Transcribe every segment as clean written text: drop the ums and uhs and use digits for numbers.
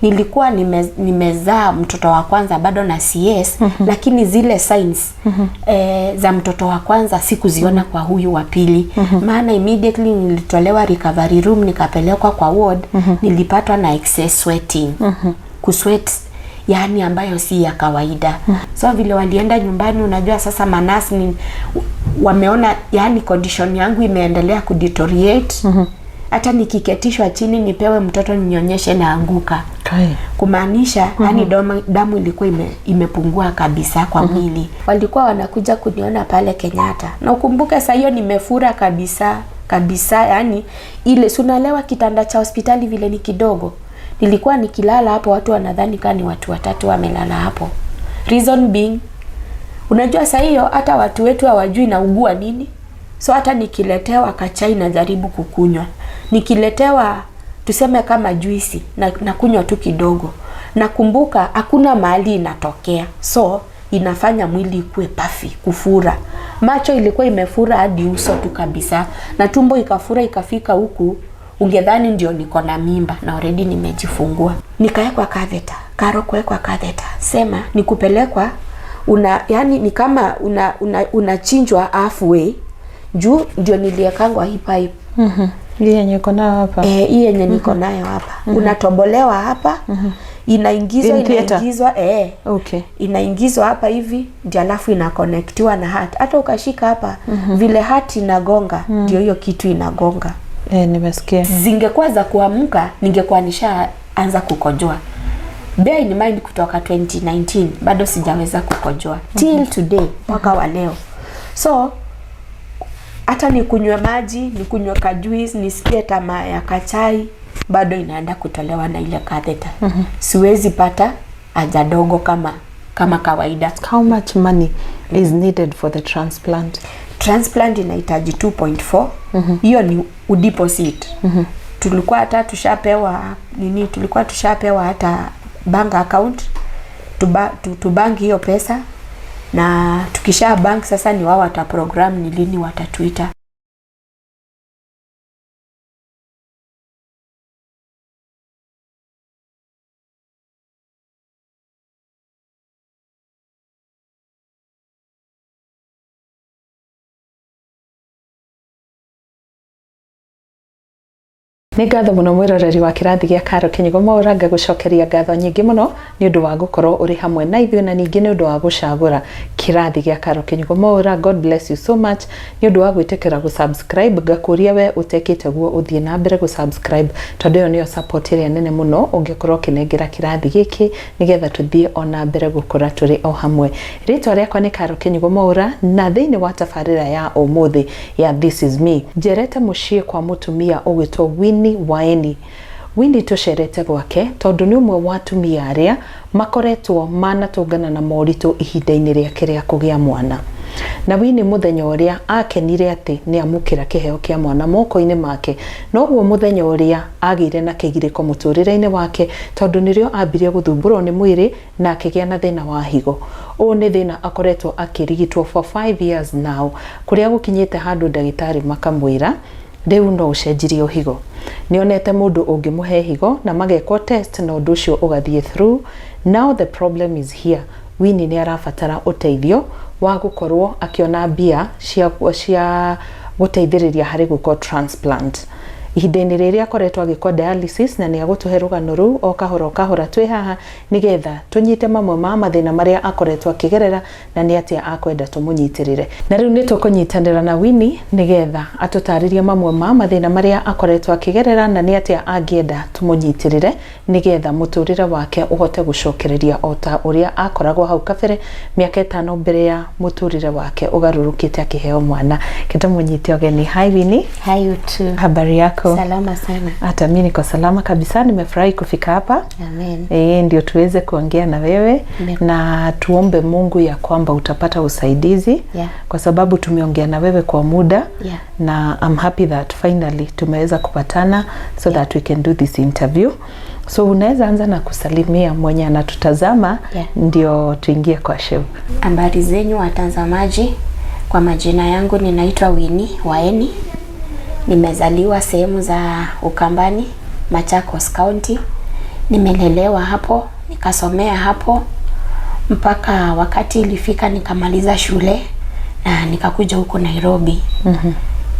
Nilikuwa nimezaa mtoto wa kwanza bado na CS, lakini zile signs za mtoto wa kwanza sikuziona kwa huyu wa pili. Maana immediately nilitolewa recovery room nikapelekwa kwa ward, nilipatwa na excess sweating. Kusweat yani ambayo si ya kawaida. So vile walienda nyumbani, unajua sasa manasi ni wameona yani condition yangu imeendelea kudeteriorate. Hata nikiketishwa chini nipewe mtoto ninyonyeshe naanguka. Kai. Kumaanisha yani damu ilikuwa imepungua kabisa kwa mwili. Walikuwa wanakuja kuniona pale Kenyatta, na ukumbuke saa hiyo nimefura kabisa kabisa, yani ile si unaelewa kitanda cha hospitali vile ni kidogo. Nilikuwa nikilala hapo watu wanadhani kama ni watu watatu wamelala hapo. Reason being, unajua saa hiyo hata watu wetu hawajui naugua nini. So hata nikiletewa kachai najaribu kukunywa. Nikiletewa tuseme kama juisi na kunywa tu kidogo. Nakumbuka hakuna mahali inatokea. So inafanya mwili ikue puffy, kufura. Macho ilikuwa imefura hadi uso tu kabisa, na tumbo ikafura ikafika huku, ungedhani ndio niko na mimba na already nimejifungua. Nikaekwa catheter, Karo kuwekwa catheter. Sema ni kupelekwa una, yani ni kama unachinjwa halfway juu ndio niliekangwa hii pipe. Hii yenye uko nayo hapa. Hii yenye niko nayo hapa. Unatobolewa hapa. Inaingizwa, In theater? inaingizwa, Okay. Inaingizwa hapa hivi ndio alafu inaconnectiwa na heart. Hata ukashika hapa vile heart inagonga ndio hiyo kitu inagonga. Nimesikia. Zingekuwa za kuamka ningekuwa nishaanza kukojoa. Bear in mind kutoka 2019 bado sijaweza kukojoa till today mpaka wa leo. So hata nikunywe maji, nikunywe kajuice, nisikie tamaa ya kachai, bado inaenda kutolewa na ile catheter. Siwezi pata haja dogo kama kawaida. How much money is needed for the transplant? Transplant inahitaji 2.4. Hiyo ni udeposit. Tulikuwa hata tushapewa nini, tulikuwa tushapewa hata bank account tubank hiyo pesa, na tukisha bank sasa ni wao wataprogram ni lini watatuita. Nĩ ngatho mũno mwĩroreri wa kĩrathi gĩa Karo Kĩnyugo Mwaura, ngagũcokeria ngatho nyingĩ mũno nĩ ũndũ wa gũkorwo ũrĩ hamwe na ithuĩ, na ningĩ nĩ ũndũ wa gũcagũra kĩrathi gĩa Karo Kĩnyugo Mwaura. God bless you so much nĩ ũndũ wa gwĩtĩkĩra gũ-subscribe. Ngakũria we ũtekĩte guo ũthiĩ na mbere gũ-subscribe, tondũ ĩyo nĩyo support ĩrĩa nene mũno ũngĩkorwo ũkĩnengera kĩrathi gĩkĩ nĩgetha tũthiĩ ona mbere gũkũra tũrĩ o hamwe. Rĩtwa rĩakwa nĩ Karo Kĩnyugo Mwaura, na thĩinĩ wa tabarĩra ya ũmũthĩ ya This is Me njerete mũciĩ kwa mũtumia ũgwĩtwo Winnie Waeni. Winnie tũcerete gwake tondũ nĩ ũmwe wa atumia arĩa makoretwo manatũngana na moritũ ihinda-inĩ rĩake rĩa kũgĩa mwana. Na Winnie mũthenya ũrĩa akenire atĩ nĩ amũkĩra kĩheo kĩa mwana moko-inĩ make, noguo mũthenya ũrĩa agĩire na kĩgirĩko mũtũrĩre-inĩ wake, tondũ nĩrĩo ambirie gũthumbũrwo nĩ mwĩrĩ na akĩgĩa na thĩna wa higo. Ũũ nĩ thĩna akoretwo akĩrigitwo for 5 years now, kũrĩa gũkinyĩte handũ ndagĩtarĩ makamwĩra rĩu no ũcenjirio higo. Nĩonete mũndũ ũngĩmũhe higo na magekwo test na ũndũ ũcio ũgathiĩ through. Now the problem is here, Winnie nĩ arabatara ũteithio wa gũkorwo akĩona mbia cia gũteithĩrĩria harĩ gwĩkwo transplant. Ihinda-inĩ rĩrĩa akoretwo agĩkwo dialysis, na nĩ agũtũhe rũgano rũu o kahora o kahora twĩ haha nĩgetha tũnyite mamwe ma mathĩna marĩa akoretwo akĩgerera na nĩ atĩa akwenda tũmũnyitĩrĩre. Na rĩu nĩ tũkũnyitanĩra na Winnie nĩgetha atũtarĩrie mamwe ma mathĩna marĩa akoretwo akĩgerera na nĩ atĩa angĩenda tũmũnyitĩrĩre nĩgetha mũtũrĩre wake ũhote gũcokereria o ta ũrĩa akoragwo hau kabere mĩaka 5 mbere ya mũtũrĩre wake ũgarũrũkĩte akĩheo mwana. Kĩtũmũnyite ũgeni. Hi Winnie. Hi you too. Habari yako? Salama sana. Hata mimi niko salama kabisa, nimefurahi kufika hapa. Amen. Ndio tuweze kuongea na wewe. Amen. Na tuombe Mungu ya kwamba utapata usaidizi. Kwa sababu tumeongea na wewe kwa muda. Na I'm happy that finally tumeweza kupatana so that we can do this interview. So unaweza anza na kusalimia mwenye anatutazama. Ndio tuingie kwa show. Habari zenyu watazamaji. Kwa majina yangu ninaitwa Winnie Waeni. Nimezaliwa sehemu za Ukambani, Machakos County. Nimelelewa hapo, nikasomea hapo mpaka wakati ilifika nikamaliza shule na nikakuja huko Nairobi.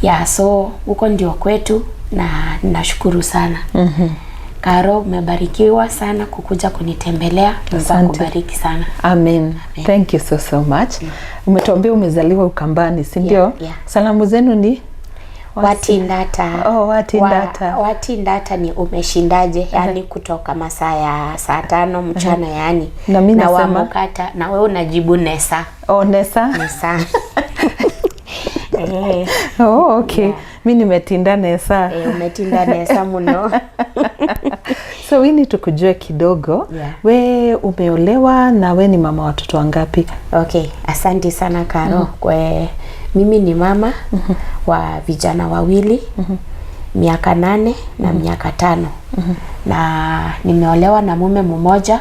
Yeah, so huko ndio kwetu na ninashukuru sana. Karo, umebarikiwa sana kukuja kunitembelea. Mungu Asante. akubariki sana. Amen. Thank you so so much. Umetuambia umezaliwa Ukambani, si ndio? Yeah. Salamu zenu ni Watindata. Oh, watindata. Watindata ni umeshindaje? Yani kutoka masaa ya saa 5 mchana yani. Na mi na nasema- wamukata na wewe unajibu nesa. Oh, nesa. Nesa. Eh, Oh, okay. Mi nimetinda nesa. eh, umetinda nesa muno. So Winnie, tukujue kidogo. Yeah. We umeolewa na we ni mama watoto wangapi? Okay, asante sana Karo. Kwe, mimi ni mama wa vijana wawili, miaka 8 na miaka 5, na nimeolewa na mume mmoja,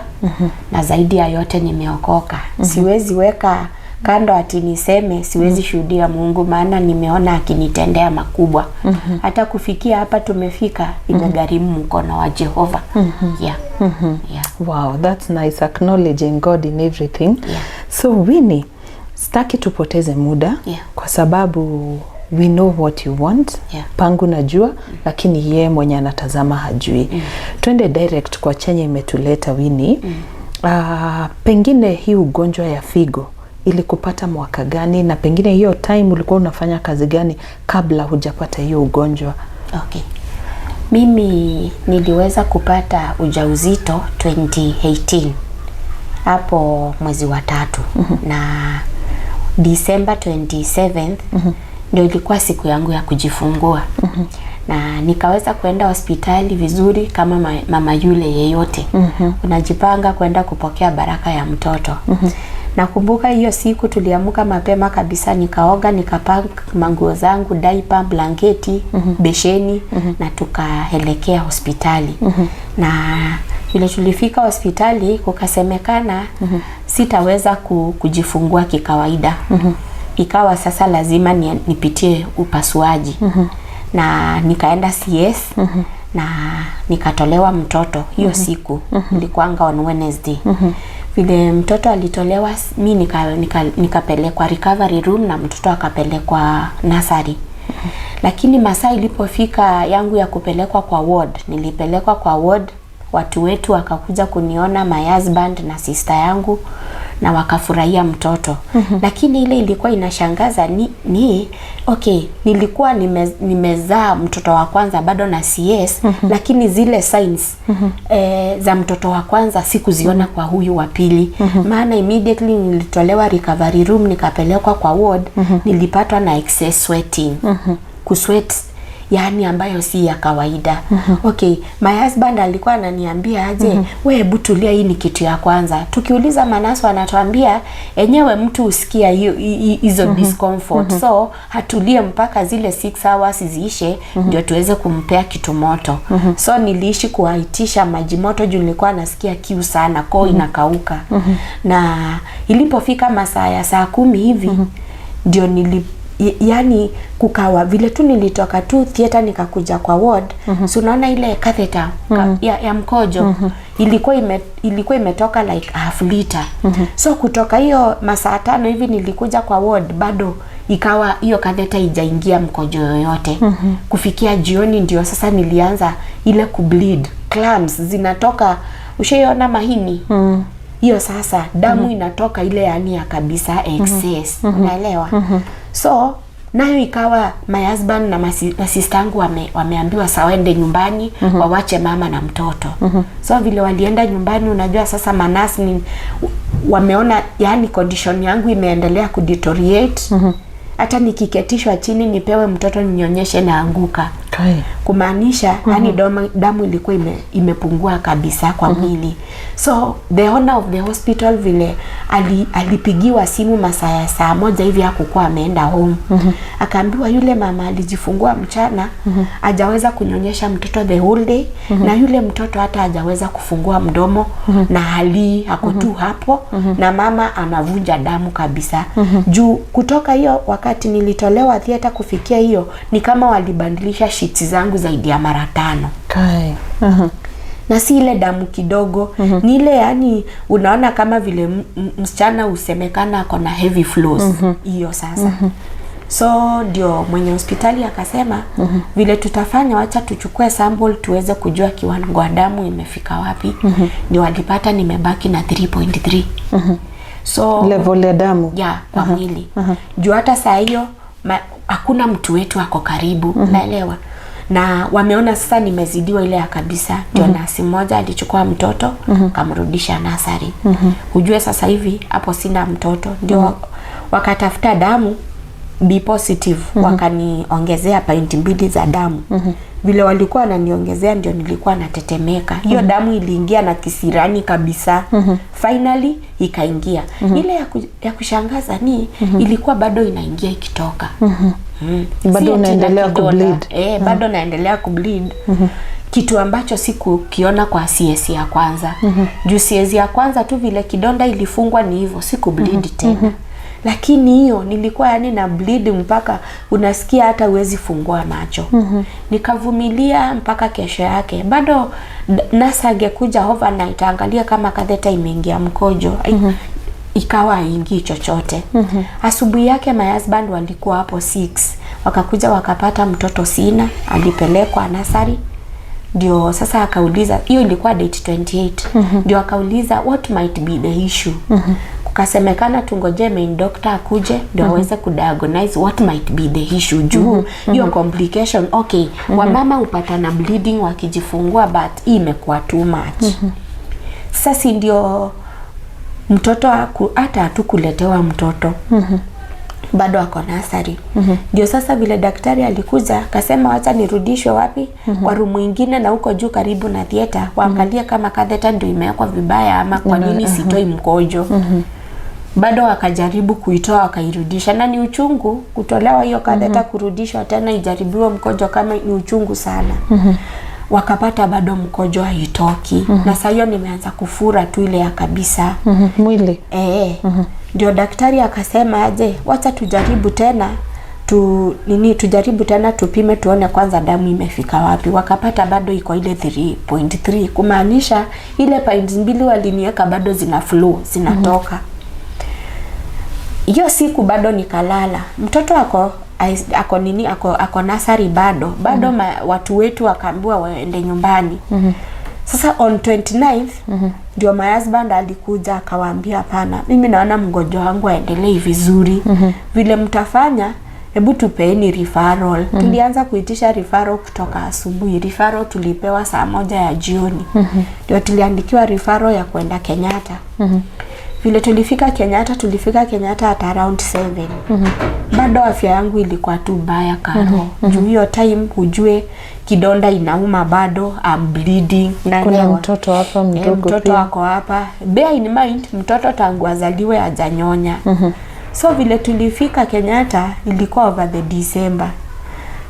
na zaidi ya yote nimeokoka. Siwezi weka kando ati niseme siwezi shuhudia Mungu, maana nimeona akinitendea makubwa. Hata kufikia hapa tumefika imegharimu mkono wa Jehova. Yeah. Yeah. Wow, that's nice, acknowledging God in everything. Yeah. So Winnie, sitaki tupoteze muda Yeah. kwa sababu we know what you want. Yeah. Pangu najua, lakini ye mwenye anatazama hajui. Twende direct kwa chenye imetuleta Winnie. Pengine hii ugonjwa ya figo ilikupata mwaka gani, na pengine hiyo time ulikuwa unafanya kazi gani kabla hujapata hiyo ugonjwa? Okay. Mimi niliweza kupata ujauzito 2018 hapo mwezi wa tatu, na December 27th ndio ilikuwa siku yangu ya kujifungua, na nikaweza kuenda hospitali vizuri kama mama yule yeyote. Unajipanga kwenda kupokea baraka ya mtoto. Nakumbuka hiyo siku tuliamka mapema kabisa, nikaoga, nikapack manguo zangu, diaper, blanketi, besheni, na tukaelekea hospitali. Na vile tulifika hospitali kukasemekana sitaweza kujifungua kikawaida. Ikawa sasa lazima nipitie upasuaji. Na nikaenda CS na nikatolewa mtoto hiyo siku. Ilikuwanga on Wednesday. Vile mtoto alitolewa, mi nikapelekwa recovery room na mtoto akapelekwa nursery. Lakini masaa ilipofika yangu ya kupelekwa kwa ward, nilipelekwa kwa ward, watu wetu wakakuja kuniona, my husband na sister yangu, na wakafurahia mtoto. Lakini ile ilikuwa inashangaza ni okay, nilikuwa nimezaa mtoto wa kwanza bado na CS, lakini zile signs za mtoto wa kwanza sikuziona kwa huyu wa pili. Maana immediately nilitolewa recovery room nikapelekwa kwa ward, nilipatwa na excess sweating. Kusweat yani ambayo si ya kawaida. Okay, my husband alikuwa ananiambia aje, we hebu tulia, hii ni kitu ya kwanza. Tukiuliza manurse wanatuambia enyewe mtu husikia hizo discomfort. So hatulie mpaka zile 6 hours ziishe ndio tuweze kumpea kitu moto. So niliishi kuwaitisha maji moto juu nilikuwa nasikia kiu sana, koo inakauka. Na ilipofika masaa ya saa 10 hivi ndio yani kukawa vile tu nilitoka tu theater nikakuja kwa ward, so unaona ile catheter ya mkojo ilikuwa imetoka like half liter. So kutoka hiyo masaa 5 hivi nilikuja kwa ward, bado ikawa hiyo catheter haijaingia mkojo yoyote. Kufikia jioni ndio sasa nilianza ile kubleed, clamps zinatoka. Ushaiona mahini hiyo? Sasa damu inatoka ile yani ya kabisa excess, unaelewa? So nayo ikawa my husband na sister yangu wameambiwa sawa waende nyumbani, wawache mama na mtoto. So vile walienda nyumbani, unajua sasa manurse ni wameona yani condition yangu imeendelea kudeteriorate. Hata nikiketishwa chini nipewe mtoto ninyonyeshe naanguka. Kai. Kumaanisha yani damu ilikuwa imepungua kabisa kwa mwili. So the owner of the hospital vile alipigiwa simu masaa ya saa 1 hivi, hakukuwa ameenda home. Akaambiwa yule mama alijifungua mchana, hajaweza kunyonyesha mtoto the whole day, na yule mtoto hata hajaweza kufungua mdomo, na hali ako tu hapo, na mama anavunja damu kabisa. Juu kutoka hiyo wakati nilitolewa theater kufikia hiyo ni kama walibadilisha sheets zangu zaidi ya mara 5. Kai. Na si ile damu kidogo. Ni ile, yani unaona kama vile msichana usemekana ako na heavy flows hiyo. Sasa so ndio mwenye hospitali akasema, vile tutafanya, wacha tuchukue sample tuweze kujua kiwango ya damu imefika wapi. Ndio walipata nimebaki na 3.3. So Level ya damu. Ya kwa mwili. Juu hata saa hiyo hakuna mtu wetu ako karibu, naelewa, na wameona sasa nimezidiwa ile ya kabisa. Ndio nasi mmoja alichukua mtoto, kamrudisha nursery. Ujue sasa hivi hapo sina mtoto. Ndio wakatafuta damu B positive, wakaniongezea pint mbili za damu. Vile walikuwa wananiongezea ndio nilikuwa natetemeka. Hiyo damu iliingia na kisirani kabisa. Finally ikaingia. Ile ya kushangaza ni ilikuwa bado inaingia ikitoka. Bado Si ati na unaendelea kidonda. kubleed. Eh, bado naendelea kubleed, kitu ambacho sikukiona kwa CS ya kwanza. Juu CS ya kwanza tu vile kidonda ilifungwa ni hivyo, sikubleed tena. Lakini hiyo nilikuwa yani na bleed mpaka unasikia hata huwezi fungua macho. Nikavumilia mpaka kesho yake. Bado nurse angekuja overnight angalia kama catheter imeingia mkojo, ikawa haingii chochote. Asubuhi yake my husband walikuwa hapo 6, wakakuja wakapata mtoto sina, alipelekwa nursery. Ndio sasa akauliza, hiyo ilikuwa date 28, ndio akauliza what might be the issue. Kukasemekana tungoje main doctor akuje ndio aweze kudiagnose what might be the issue, juu hiyo complication, okay, wamama hupata na bleeding wakijifungua, but hii imekuwa too much. Sasa si ndio mtoto hata hatukuletewa mtoto, bado ako nursery. Ndio sasa vile daktari alikuja akasema wacha nirudishwe wapi, kwa room ingine na huko juu karibu na theater, waangalie kama catheter ndio imewekwa vibaya ama kwa nini sitoi mkojo. Bado wakajaribu kuitoa, wakairudisha, na ni uchungu kutolewa hiyo catheter, kurudishwa tena ijaribiwe mkojo, kama ni uchungu sana. Wakapata bado mkojo haitoki. Na saa hiyo nimeanza kufura tu ile ya kabisa. Mwili. Eh, ndio daktari akasema aje, wacha tujaribu tena tu nini, tujaribu tena tupime tuone kwanza damu imefika wapi. Wakapata bado iko ile 3.3, kumaanisha ile pints mbili waliniweka bado zina flow, zinatoka. Hiyo siku bado nikalala. Mtoto ako nini, ako nursery bado bado. Watu wetu wakaambiwa waende nyumbani. Sasa on 29th ndio my husband alikuja akawaambia, hapana, mimi naona mgonjwa wangu aendelee vizuri. Vile mtafanya, hebu tupeeni referral. Tulianza kuitisha referral kutoka asubuhi. Referral tulipewa saa 1 ya jioni. Ndio tuliandikiwa referral ya kwenda Kenyatta. Vile tulifika Kenyatta, tulifika Kenyatta at around 7. Bado afya yangu ilikuwa tu mbaya, Karo. Juu hiyo time hujue kidonda inauma bado, I'm bleeding. Kuna Naelewa. mtoto hapa Eh, mdogo mtoto pia. ako hapa. Bear in mind mtoto tangu azaliwe hajanyonya. So vile tulifika Kenyatta ilikuwa over the December.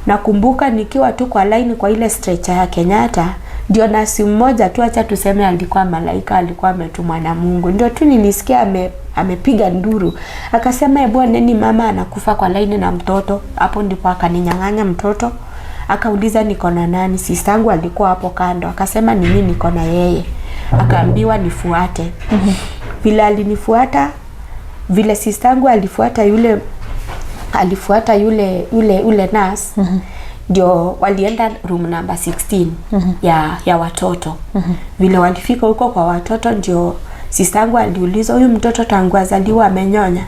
Nakumbuka nikiwa tu kwa line kwa ile stretcher ya Kenyatta, ndio nasi mmoja tu, acha tuseme alikuwa malaika, alikuwa ametumwa na Mungu. Ndio tu nilisikia amepiga nduru akasema, hebu neni, mama anakufa kwa line na mtoto. Hapo ndipo akaninyang'anya mtoto, akauliza niko na nani. Sistangu alikuwa hapo kando, akasema ni mimi niko na yeye. Akaambiwa nifuate. Vile alinifuata, vile sistangu alifuata yule nurse, ndio walienda room number 16 ya watoto. Vile walifika huko kwa watoto, ndio sistangu aliulizwa, huyu mtoto tangu azaliwa amenyonya?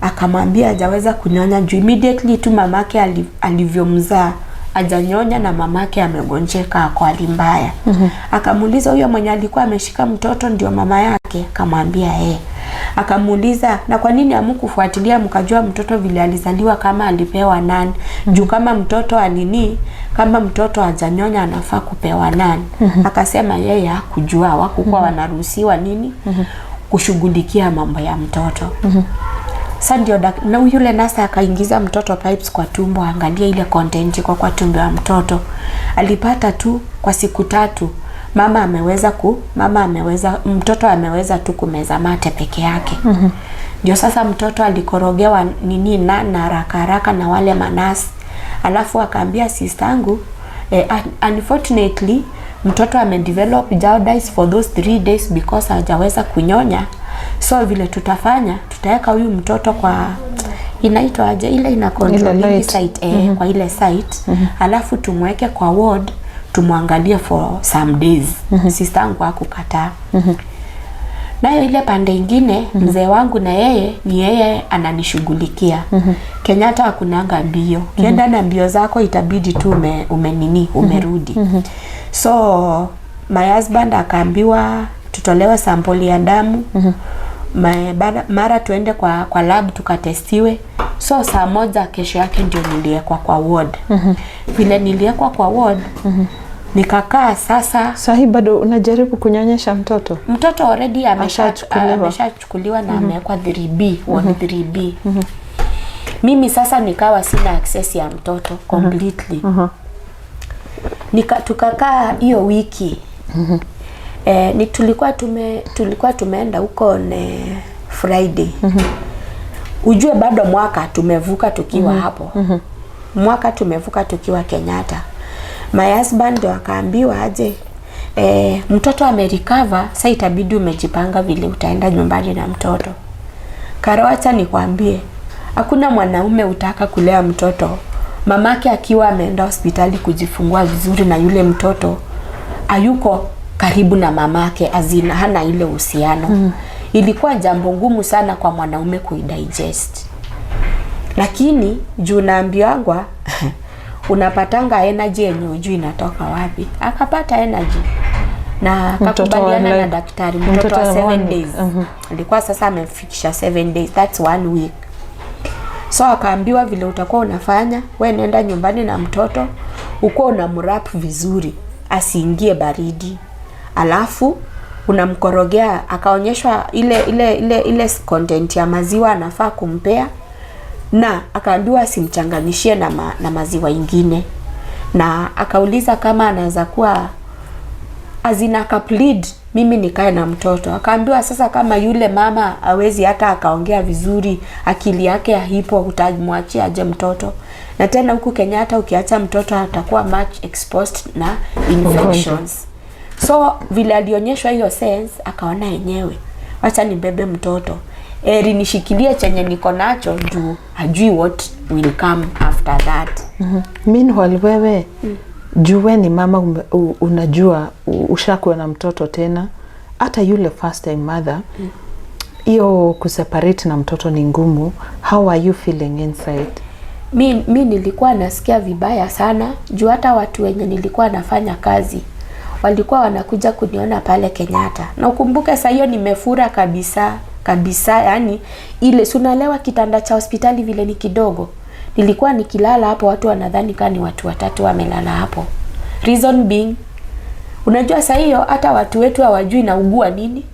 Akamwambia hajaweza kunyonya juu immediately tu mamake alivyomzaa hajanyonya na mamake amegonjeka, ako hali mbaya. Akamuuliza huyo mwenye alikuwa ameshika mtoto ndio mama yake? Akamwambia eh. Akamuuliza, na kwa nini hamkufuatilia mkajua mtoto vile alizaliwa kama alipewa nani? Juu kama mtoto anini, kama mtoto hajanyonya anafaa kupewa nani? Akasema yeye hakujua, hawakukuwa wanaruhusiwa nini kushughulikia mambo ya mtoto. Sasa ndio na yule nurse akaingiza mtoto pipes kwa tumbo, angalia ile content iko kwa tumbo ya mtoto. Alipata tu kwa siku 3 mama ameweza, mtoto ameweza tu kumeza mate peke yake. Ndio sasa mtoto alikorogewa nini na haraka haraka na wale manasi. Alafu akaambia sistangu, unfortunately Mtoto amedevelop jaundice for those 3 days because hajaweza kunyonya. So vile tutafanya, tutaweka huyu mtoto kwa, inaitwa aje ile ina control Ile light. Site, kwa ile site, alafu tumweke kwa ward tumwangalie for some days. Sister yangu hakukataa. Nayo ile pande ingine, mzee wangu na yeye ni yeye ananishughulikia. Kenyatta hakunanga mbio. Ukienda na mbio zako itabidi tu umenini umerudi. So my husband akaambiwa tutolewe sampuli ya damu, mara tuende kwa lab tukatestiwe. So saa 1 kesho yake ndio niliwekwa kwa ward. Vile niliwekwa kwa ward, nikakaa sasa. Sahi bado unajaribu kunyonyesha mtoto? Mtoto already Ashachukuliwa. ameshachukuliwa na amewekwa 3B, ward 3B. Mimi sasa nikawa sina access ya mtoto completely. Tukakaa hiyo wiki. Ni tulikuwa tumeenda huko ne Friday. Ujue bado mwaka tumevuka tukiwa hapo. Mwaka tumevuka tukiwa Kenyatta. My husband ndo akaambiwa aje, mtoto amerecover, sasa itabidi umejipanga vile utaenda nyumbani na mtoto. Karo, acha nikwambie, hakuna mwanaume utaka kulea mtoto mamake akiwa ameenda hospitali kujifungua vizuri na yule mtoto hayuko karibu na mamake, azina hana ile uhusiano. Ilikuwa jambo ngumu sana kwa mwanaume kuidigest, lakini juu naambiwangwa unapatanga energy yenye ujui inatoka wapi, akapata energy na Mtoto wa akakubaliana na daktari. Mtoto mtoto wa wa 7 one week. days alikuwa sasa amefikisha 7 days, that's one week. So akaambiwa vile utakuwa unafanya, we nenda nyumbani na mtoto, ukuwa unamwrap vizuri asiingie baridi, alafu unamkorogea. Akaonyeshwa ile content ya maziwa anafaa kumpea, na akaambiwa asimchanganishie na maziwa ingine, na akauliza kama anaweza kuwa azina, akaplead mimi nikae na mtoto. Akaambiwa sasa kama yule mama awezi hata akaongea vizuri, akili yake haipo, utamwachia aje mtoto? Na tena huku Kenyatta ukiacha mtoto atakuwa much exposed na infections. So vile alionyeshwa hiyo sense, akaona yenyewe, wacha nibebe mtoto, eri nishikilie chenye niko nacho juu hajui what will come after that. Meanwhile wewe, juu we ni mama, unajua ushakuwa na mtoto tena, hata yule first time mother, hiyo kuseparate na mtoto ni ngumu. How are you feeling inside? Mi nilikuwa nasikia vibaya sana juu hata watu wenye nilikuwa nafanya kazi walikuwa wanakuja kuniona pale Kenyatta, na ukumbuke saa hiyo nimefura kabisa kabisa, yani ile si unaelewa kitanda cha hospitali vile ni kidogo. Nilikuwa nikilala hapo watu wanadhani kaa ni watu watatu wamelala hapo. Reason being, unajua saa hiyo hata watu wetu hawajui naugua nini,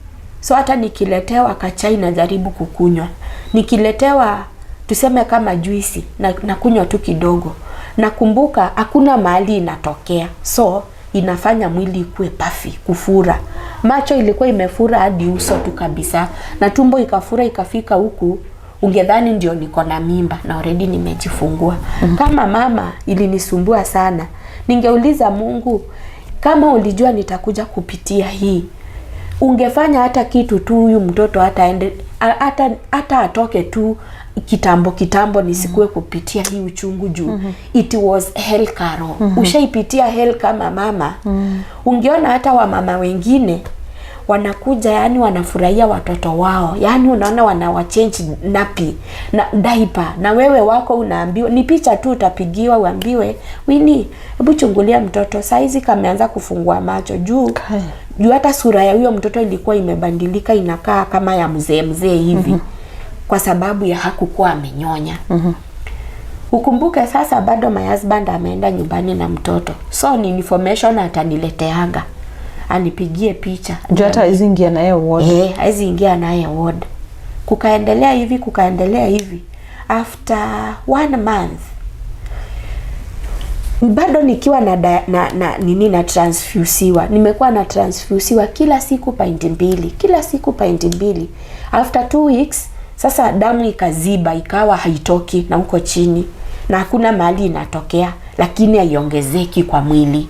so hata nikiletewa kachai najaribu kukunywa, nikiletewa tuseme kama juisi na kunywa tu kidogo. Nakumbuka hakuna mahali inatokea, so inafanya mwili ikue puffy, kufura. Macho ilikuwa imefura hadi uso tu kabisa, na tumbo ikafura ikafika huku, ungedhani ndio niko na mimba na already nimejifungua. Kama mama ilinisumbua sana. Ningeuliza Mungu, kama ulijua nitakuja kupitia hii, ungefanya hata kitu tu huyu mtoto hata ende hata atoke tu kitambo kitambo nisikue kupitia hii uchungu juu it was hell. Karo, ushaipitia hell kama mama. Ungeona hata wamama wengine wanakuja, yani wanafurahia watoto wao, yani unaona wanawachange nappy na diaper, na wewe wako unaambiwa ni picha tu utapigiwa uambiwe, "Wini, hebu chungulia mtoto saizi kameanza kufungua macho," juu juu hata sura ya huyo mtoto ilikuwa imebadilika, inakaa kama ya mzee mzee hivi, kwa sababu ya hakukuwa amenyonya. Ukumbuke sasa bado my husband ameenda nyumbani na mtoto, so ni information atanileteaga, anipigie picha. Juu hata hawezi ingia naye ward. Eh, hawezi ingia naye ward. Kukaendelea hivi, kukaendelea hivi. After one month bado nikiwa na nini, na transfusiwa, nimekuwa na transfusiwa kila siku pint mbili, kila siku pint mbili. After 2 weeks sasa damu ikaziba, ikawa haitoki na huko chini na hakuna mahali inatokea, lakini haiongezeki kwa mwili.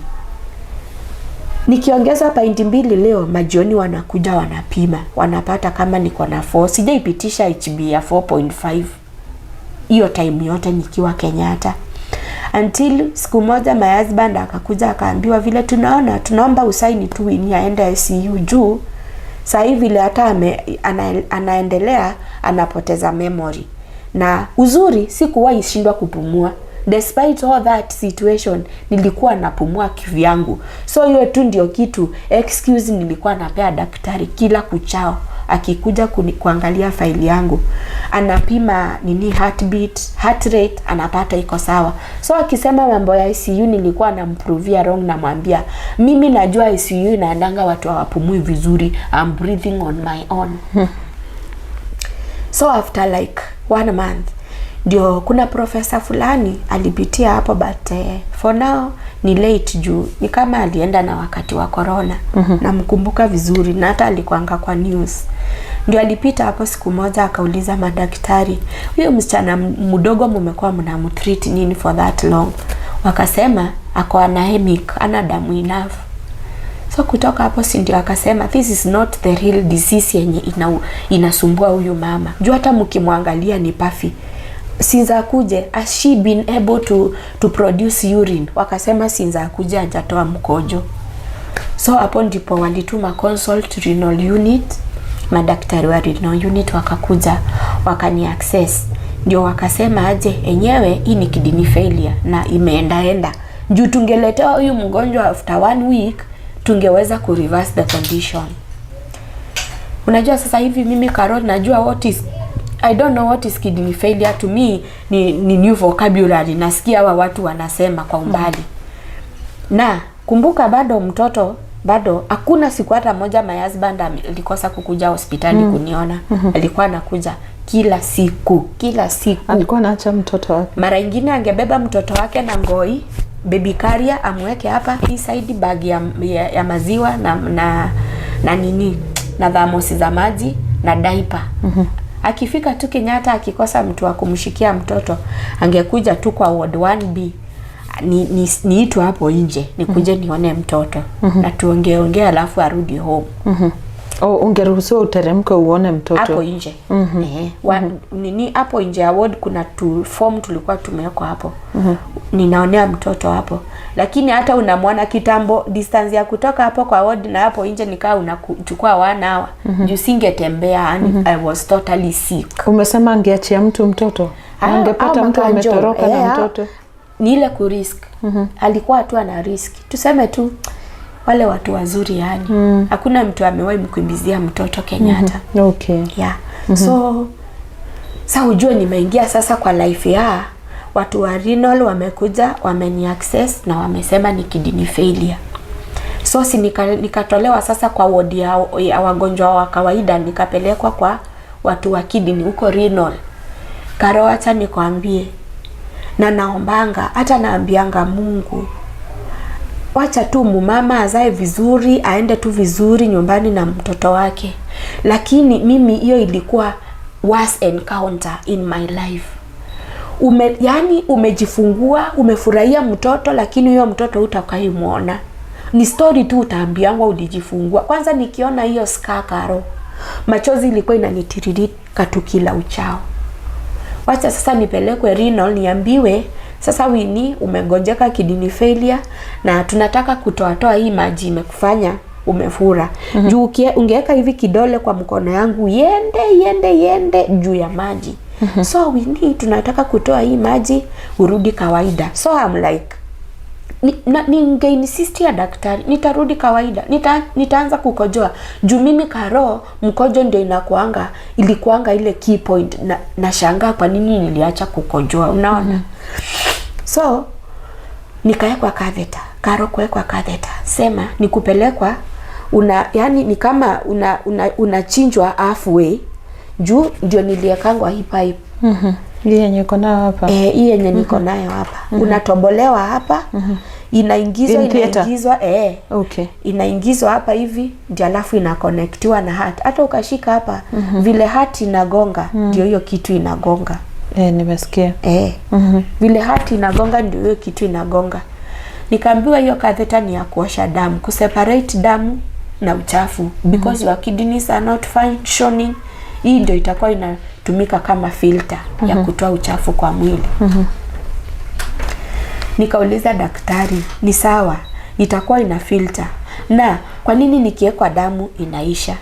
Nikiongeza pint 2 leo, majioni wanakuja wanapima, wanapata kama niko na 4. Sijaipitisha HB ya 4.5 hiyo time yote nikiwa Kenyatta, until siku moja my husband akakuja akaambiwa, vile tunaona, tunaomba usaini tu Winnie aende ICU, juu saa hii vile hata anaendelea anapoteza memory. Na uzuri sikuwahi shindwa kupumua. Despite all that situation, nilikuwa napumua kivyangu. So hiyo tu ndio kitu excuse nilikuwa napea daktari kila kuchao akikuja kuangalia faili yangu. Anapima nini, heartbeat, heart rate, anapata iko sawa. So akisema mambo ya ICU, nilikuwa namprovia wrong, namwambia mimi najua ICU inaendanga watu hawapumui vizuri, I'm breathing on my own. So after like one month ndio kuna profesa fulani alipitia hapo, but for now ni late juu ni kama alienda na wakati wa corona. Namkumbuka vizuri na hata alikuanga kwa news. Ndio alipita hapo siku moja akauliza madaktari, huyo msichana mdogo mumekuwa mnamtreat nini for that long? Wakasema ako anemic, ana damu enough. So kutoka hapo, si ndio akasema this is not the real disease yenye inasumbua huyu mama, juu hata mkimwangalia ni puffy. Since akuje, has she been able to produce urine? Wakasema since akuje hajatoa mkojo. So hapo ndipo walituma consult renal unit. Madaktari wa renal unit wakakuja wakani assess, ndio wakasema aje, enyewe hii ni kidney failure na imeendaenda, juu tungeletewa huyu mgonjwa after one week tungeweza ku reverse the condition. Unajua sasa hivi mimi Carol najua what is, I don't know what is kidney failure. To me ni new vocabulary, nasikia hawa watu wanasema kwa umbali. Na kumbuka bado mtoto, bado hakuna siku hata moja my husband alikosa kukuja hospitali kuniona. Alikuwa anakuja kila siku, kila siku. Alikuwa anaacha mtoto wapi? Mara ingine angebeba mtoto wake na ngoi, baby carrier, amweke hapa hii side, bag ya maziwa na nini, na thermos za maji na diaper. Akifika tu Kenyatta, akikosa mtu wa kumshikia mtoto, angekuja tu kwa ward 1B, niitwe hapo nje nikuje nione mtoto na tuongeongea, alafu arudi home. Oh, ungeruhusiwa uteremke uone mtoto? Hapo nje. Nini, hapo nje ya ward kuna tu form tulikuwa tumewekwa hapo. Ninaonea mtoto hapo, lakini hata unamwona kitambo, distance ya kutoka hapo kwa ward na hapo nje nikaa unachukua one hour, juu singetembea, yani I was totally sick. Umesema angeachia mtu mtoto? Na angepata Hao mtu makanjo, ametoroka na mtoto? Ni ile kurisk. Alikuwa tu ana risk, tuseme tu wale watu wazuri, yani hakuna mtu amewahi mkimbizia mtoto Kenyatta. Yeah. So sa ujue nimeingia sasa kwa life ya watu wa renal, wamekuja wameni assess na wamesema ni kidney failure. So si nikatolewa sasa kwa wodi ya wagonjwa wa kawaida, nikapelekwa kwa watu wa kidney huko renal. Karo, acha nikwambie, na naombanga, hata naambianga Mungu, wacha tu mumama azae vizuri, aende tu vizuri nyumbani na mtoto wake. Lakini mimi hiyo ilikuwa worst encounter in my life. Yani umejifungua, umefurahia mtoto, lakini huyo mtoto hutakaimwona. Ni story tu utaambiangwa ulijifungua. Kwanza nikiona hiyo scar, Karo, machozi ilikuwa inanitiririka tu kila uchao. Wacha sasa nipelekwe renal, niambiwe sasa, Winnie, umegonjeka kidney failure na tunataka kutoatoa hii maji imekufanya umefura. Juu ungeweka hivi kidole kwa mkono yangu iende iende iende juu ya maji. So Winnie, tunataka kutoa hii maji urudi kawaida. So I'm like, ningeinsistia daktari nitarudi kawaida, nitaanza kukojoa, juu mimi Karo, mkojo ndio inakuanga, ilikuanga ile key point, na nashangaa kwa nini niliacha kukojoa, unaona? So nikawekwa catheter. Karo, kuwekwa catheter, sema ni kupelekwa, una yani ni kama unachinjwa halfway, juu ndio niliekangwa hii pipe. Hii yenye uko nayo hapa? Eh, hii yenye niko nayo hapa. Unatobolewa hapa, inaingizwa In theater? Inaingizwa, eh. Inaingizwa hapa hivi ndio, alafu inaconnectiwa na heart. Hata ukashika hapa, vile heart inagonga ndio hiyo kitu inagonga. Eh, nimesikia. Eh, vile heart inagonga ndio hiyo kitu inagonga. Nikaambiwa hiyo catheter ni ya kuosha damu, kuseparate damu na uchafu because your kidneys are not functioning. Hii ndio itakuwa inatumika kama filter ya kutoa uchafu kwa mwili. Nikauliza daktari, ni sawa, itakuwa ina filter, na kwa nini nikiwekwa damu inaisha?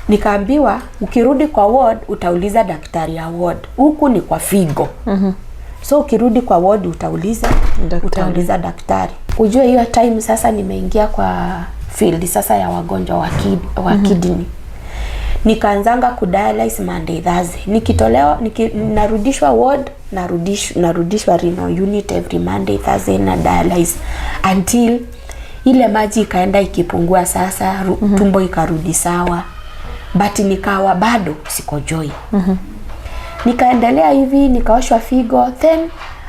Nikaambiwa ukirudi kwa ward utauliza daktari ya ward, huku ni kwa figo. So ukirudi kwa ward utauliza Daktari. Utauliza daktari. Ujue hiyo time sasa nimeingia kwa field sasa ya wagonjwa wa kidney. Nikaanzanga kudialyze Monday, Thursday. Nikitolewa narudishwa ward, narudishwa renal unit every Monday, Thursday na dialyze until ile maji ikaenda ikipungua sasa, tumbo ikarudi sawa, but nikawa bado sikojoi. Nikaendelea hivi, nikaoshwa figo, then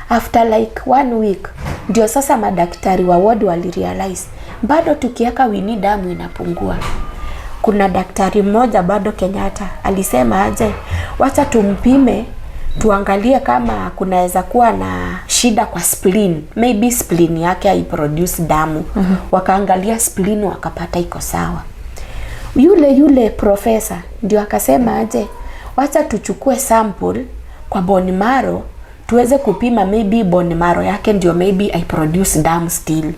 after like one week ndio sasa madaktari wa ward walirealize bado tukiweka Winnie damu inapungua. Kuna daktari mmoja bado Kenyatta alisema aje, wacha tumpime tuangalie kama kunaweza kuwa na shida kwa spleen, maybe spleen yake haiproduce damu. Wakaangalia spleen wakapata iko sawa. Yule yule profesa ndio akasema aje, wacha tuchukue sample kwa bone marrow tuweze kupima, maybe bone marrow yake ndio maybe haiproduce damu still.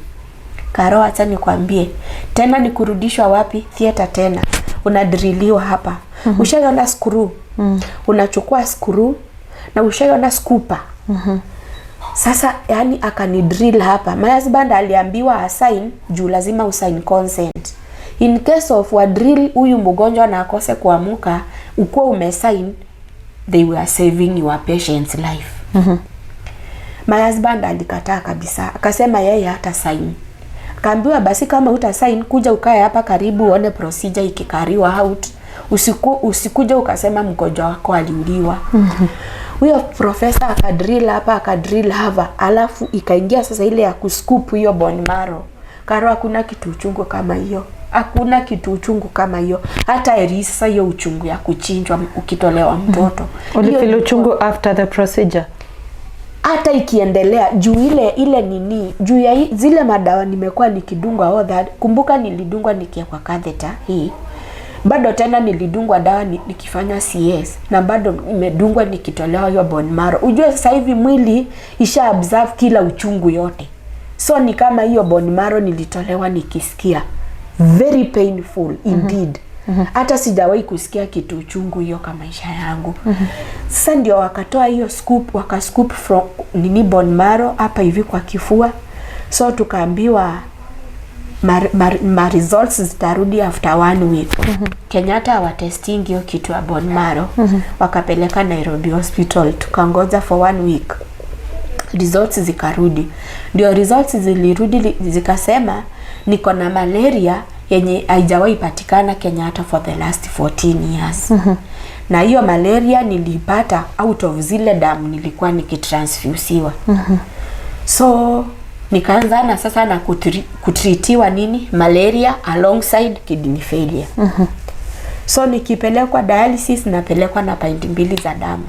Karo, acha nikwambie tena, ni kurudishwa wapi? Theater tena, unadriliwa hapa. Ushaiona screw? Unachukua screw na ushaiona scooper? Sasa yani akanidrill hapa. My husband aliambiwa asign juu lazima usign consent. In case of wa drill huyu mgonjwa na akose kuamuka, ukuwa umesign, they were saving your patient's life. My husband alikataa kabisa, akasema yeye hata sign. Akaambiwa basi kama uta sign, kuja ukae hapa karibu uone procedure ikicarryiwa out. Usikuja ukasema mgonjwa wako aliuliwa. Huyo profesa akadrill hapa, akadrill hapa, alafu ikaingia sasa ile ya kuscoop hiyo bone marrow. Karo, hakuna kitu uchungu kama hiyo, hakuna kitu uchungu kama hiyo. Hata eri sasa hiyo uchungu ya kuchinjwa ukitolewa mtoto. Hiyo Ulifeel ilikuwa- uchungu after the procedure? Hata ikiendelea juu ile ile nini, juu ya zile madawa nimekuwa nikidungwa all that. Kumbuka nilidungwa nikiwekwa catheter hii, bado tena nilidungwa dawa nikifanywa CS na bado nimedungwa nikitolewa hiyo bone marrow. Ujue sasa hivi mwili isha absorb kila uchungu yote, so ni kama hiyo bone marrow nilitolewa nikisikia very painful indeed. Hata sijawahi kusikia kitu uchungu hiyo kwa maisha yangu. Sasa ndio wakatoa hiyo scoop, wakascoop from nini, bone marrow hapa hivi kwa kifua, so tukaambiwa ma results zitarudi after one week. Kenyatta hawatesting hiyo kitu ya bone marrow. Wakapeleka Nairobi Hospital, tukangoja for one week, results zikarudi. Ndio results zilirudi zikasema niko na malaria yenye haijawahi patikana Kenyatta for the last 14 years. Na hiyo malaria nilipata out of zile damu nilikuwa nikitransfusiwa. So nikaanza na sasa na kutreatiwa nini, malaria alongside kidney failure. So nikipelekwa dialysis napelekwa na pint mbili za damu,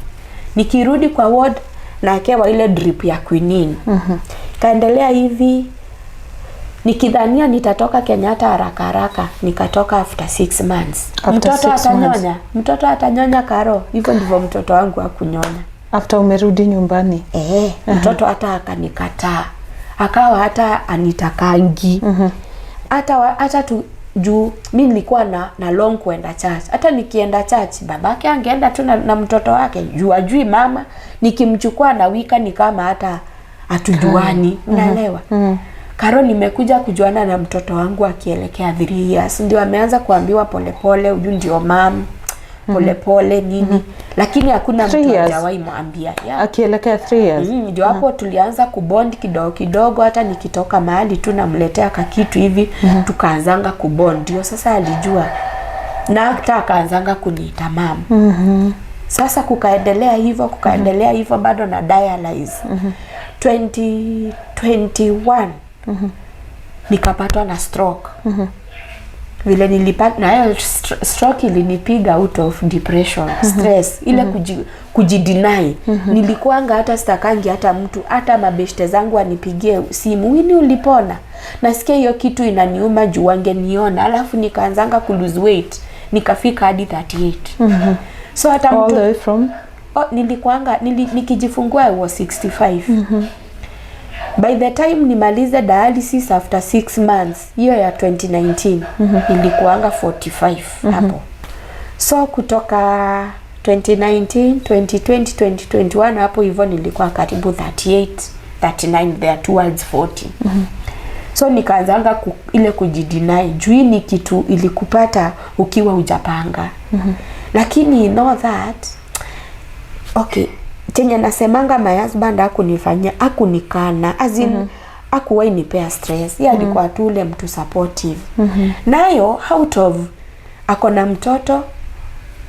nikirudi kwa ward naekewa ile drip ya quinine. Kaendelea hivi nikidhania nitatoka Kenyatta haraka haraka, nikatoka after 6 months. After Mtoto 6 months. atanyonya, mtoto atanyonya Karo, hivyo ndivyo mtoto wangu akunyonya. After umerudi nyumbani? Eh, mtoto hata akanikataa, akawa hata anitakangi hata tu juu mi nilikuwa na long kuenda church. Hata nikienda church babake angeenda tu na mtoto wake juu ajui mama. Nikimchukua na wika ni kama hata hatujuani, unaelewa? Karo, nimekuja kujuana na mtoto wangu akielekea 3 years, ndio ameanza kuambiwa polepole huyu ndio mum, polepole nini, lakini hakuna Three mtu years? hajawahi mwambia, yeah. Akielekea 3 years? Ndio hapo tulianza kubond kidogo kidogo, hata nikitoka mahali tu namletea kakitu hivi, tukaanzanga kubond. Ndio sasa alijua na hata akaanzanga kuniita mum. Sasa kukaendelea hivyo, kukaendelea hivyo, bado na dialyze. 2021 nikapatwa na stroke. Vile nilipata na hiyo stroke ilinipiga out of depression, stress ile kujideny. Nilikuanga hata sitakangi hata mtu, hata mabeshte zangu wanipigie simu, "Winnie, ulipona?" Nasikia hiyo kitu inaniuma juu wangeniona. Alafu nikaanzanga ku lose weight, nikafika hadi 38. So hata All mtu the way from? Oh, nilikuanga nikijifungua I was 65. By the time nimalize dialysis after 6 months, hiyo ya 2019, nilikuanga 45 hapo. So kutoka 2019, 2020, 2021 hapo hivyo nilikuwa karibu 38, 39 there towards 40. So nikaanzanga ile kujideny juu hii ni kitu ilikupata ukiwa hujapanga. Lakini know that, okay, chenye nasemanga, my husband hakunifanyia, hakunikana, as in hakuwahi nipea stress. Yeye alikuwa tu ule mtu supportive. Nayo out of ako na mtoto,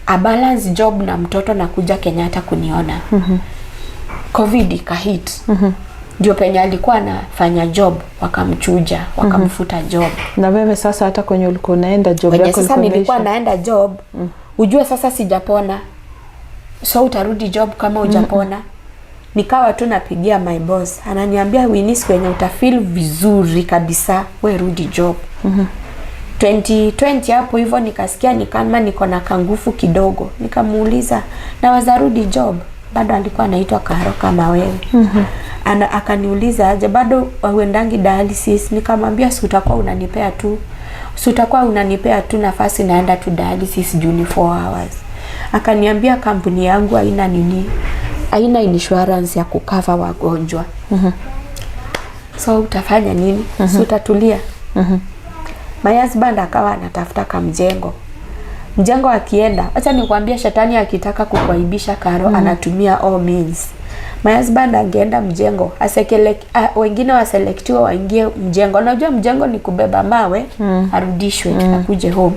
a balance job na mtoto na kuja Kenyatta kuniona. COVID ikahit. Ndio penye alikuwa anafanya job wakamchuja, wakamfuta job. Na wewe sasa hata kwenye ulikuwa unaenda job Wenye yako sasa ilikuwa nilikuwa imeisha. naenda job, ujue sasa sijapona, so utarudi job kama hujapona? Nikawa tu napigia my boss, ananiambia, "Winnie, kwenye utafeel vizuri kabisa, we rudi job." 2020 hapo hivyo nikasikia ni kama niko na kangufu kidogo, nikamuuliza naweza rudi job. Bado alikuwa anaitwa Karo kama wewe. Akaniuliza aje, bado uendangi dialysis? Nikamwambia si utakuwa unanipea tu nafasi naenda tu dialysis juu ni 4 hours. Akaniambia kampuni yangu haina nini, haina insurance ya kucover wagonjwa. So utafanya nini? Si utatulia? My husband akawa anatafuta kamjengo mjengo, akienda, acha nikwambie, shetani akitaka kukuaibisha, Karo, anatumia all means. My husband angeenda mjengo asekele, wengine waselektiwa waingie mjengo. Unajua mjengo ni kubeba mawe, arudishwe, akuje home.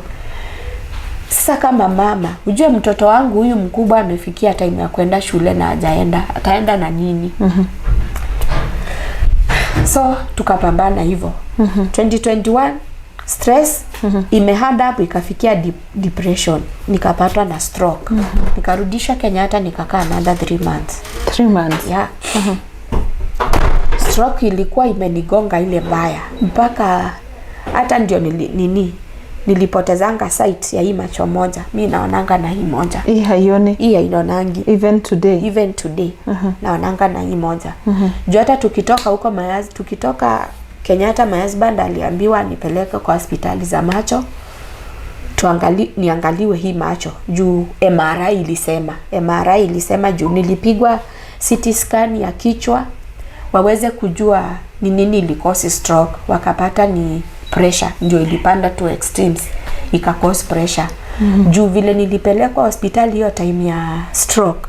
Sasa kama mama, ujue mtoto wangu huyu mkubwa amefikia time ya kwenda shule na hajaenda, ataenda na nini? So tukapambana hivyo. 2021 stress imeadd up ikafikia depression, nikapatwa na stroke, nikarudishwa Kenyatta, nikakaa another 3 months. 3 months? Yeah. Stroke ilikuwa imenigonga ile mbaya mpaka hata ndio nini nilipotezanga sight ya hii macho moja. Mi naonanga na hii moja. Hii haioni? Hii haionangi. Even today? Even today naonanga na hii moja. Juu hata tukitoka huko tukitoka Kenyatta, my husband aliambiwa nipeleke kwa hospitali za macho niangaliwe hii macho juu MRI ilisema, juu nilipigwa CT scan ya kichwa waweze kujua ni nini ilicause stroke, wakapata ni pressure ndio ilipanda to extremes ikacause pressure. Juu vile nilipelekwa hospitali hiyo time ya stroke,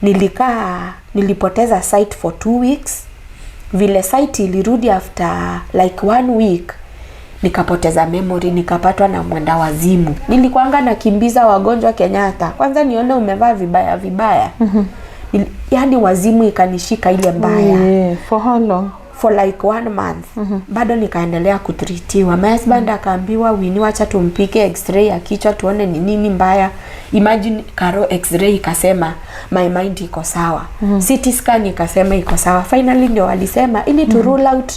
nilikaa, nilipoteza sight for 2 weeks. Vile sight ilirudi after like one week, nikapoteza memory, nikapatwa na mwenda wazimu. Nilikuanga nakimbiza wagonjwa Kenyatta, kwanza nione umevaa vibaya vibaya. Yani wazimu ikanishika ile mbaya. Yeah. For how long? For like one month. Bado nikaendelea kutreatiwa. My husband akaambiwa, "Winnie, wacha tumpige x-ray ya kichwa tuone ni nini mbaya." Imagine, Karo, x-ray ikasema my mind iko sawa. CT scan ikasema iko sawa. Finally ndio walisema ili to rule out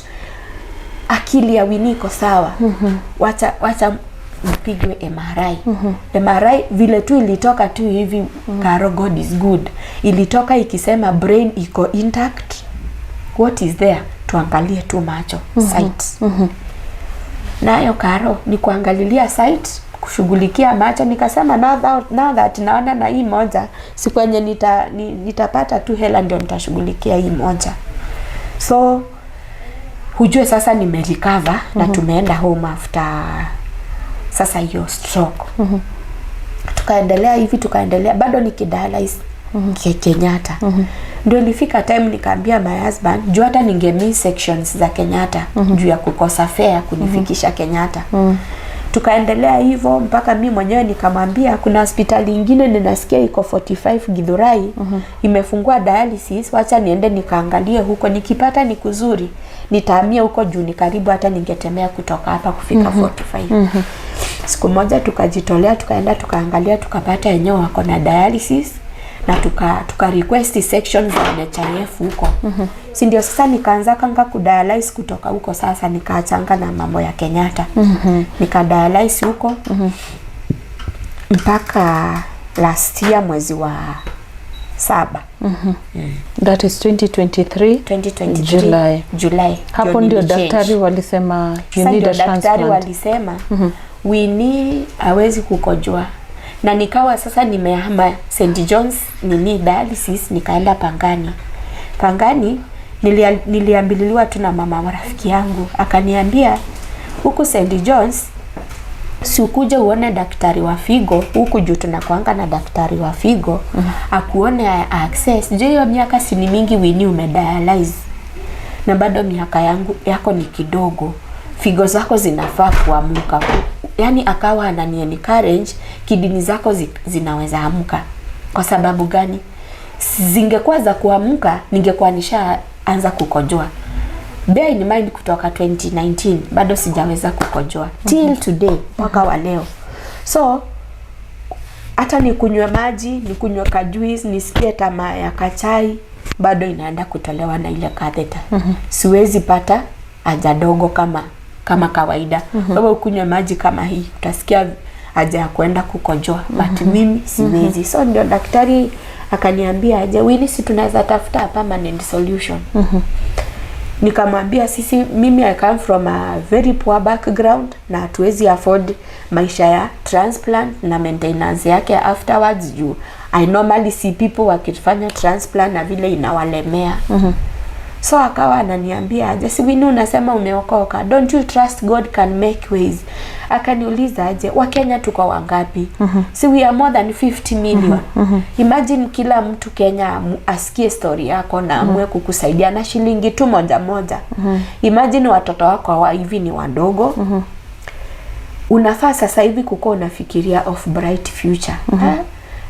akili ya Winnie iko sawa, wacha mpigwe MRI. MRI vile tu ilitoka tu hivi, Karo, God is good, ilitoka ikisema brain iko intact. What is there, tuangalie tu macho, sight. Nayo, Karo, ni kuangalilia sight, kushughulikia macho. Nikasema now that naona na hii moja, si kwenye nitapata tu hela ndio nitashughulikia hii moja. So hujue sasa nimerecover na tumeenda home after sasa hiyo stroke. Tukaendelea hivi, tukaendelea bado nikidialyze Kenyatta. Ndio ilifika time nikaambia my husband, juu hata ningemiss sections za Kenyatta juu ya kukosa fare kunifikisha Kenyatta. Tukaendelea hivyo mpaka mi mwenyewe nikamwambia kuna hospitali ingine ninasikia iko 45 Githurai imefungua dialysis, wacha niende nikaangalie huko, nikipata ni kuzuri nitahamia huko juu ni karibu, hata ningetembea kutoka hapa kufika 45. Siku moja tukajitolea, tukaenda tukaangalia, tukapata enyewe wako na dialysis na tuka request section za NHIF huko. Si ndio sasa nikaanza kanga kudialyze kutoka huko. Sasa nikaachanga na mambo ya Kenyatta. Nikadialyze huko mpaka last year mwezi wa 7. That is 2023. 2023 July. July. Hapo ndio nilichange. daktari walisema you Sasa need ndio a daktari transplant. walisema Winnie hawezi kukojoa, na nikawa sasa nimehama St John's nini dialysis, nikaenda Pangani. Pangani niliambililiwa tu na mama rafiki yangu, akaniambia huku St John's si ukuje uone daktari wa figo huku juu tunakuanga na daktari wa figo akuone access juu hiyo miaka si ni mingi Winnie umedialyze na bado miaka yangu yako ni kidogo, figo zako zinafaa kuamuka. Yani akawa anani encourage kidney zako zinaweza amka. Kwa sababu gani? Zingekuwa za kuamka, ningekuwa nishaanza kukojoa. Bear in mind kutoka 2019 bado sijaweza kukojoa till today, mpaka wa leo. So hata nikunywe maji, nikunywe kajuice, nisikie tamaa ya kachai, bado inaenda kutolewa na ile catheter. Siwezi pata haja dogo kama kawaida. Wewe ukunywe maji kama hii, utasikia haja ya kwenda kukojoa, but mimi siwezi. So ndio daktari akaniambia aje, Winnie, si tunaweza tafuta permanent solution. Nikamwambia sisi, mimi I come from a very poor background na hatuwezi afford maisha ya transplant na maintenance yake afterwards, juu I normally see people wakifanya transplant na vile inawalemea. So akawa ananiambia aje, si Winnie unasema umeokoka, don't you trust God can make ways? Akaniuliza aje, Wakenya tuko wangapi? Si we are more than 50 million. Imagine kila mtu Kenya asikie story yako na amue kukusaidia na shilingi tu moja moja. Imagine watoto wako wa hivi ni wadogo. Unafaa sasa hivi kukuwa unafikiria of bright future. Eh?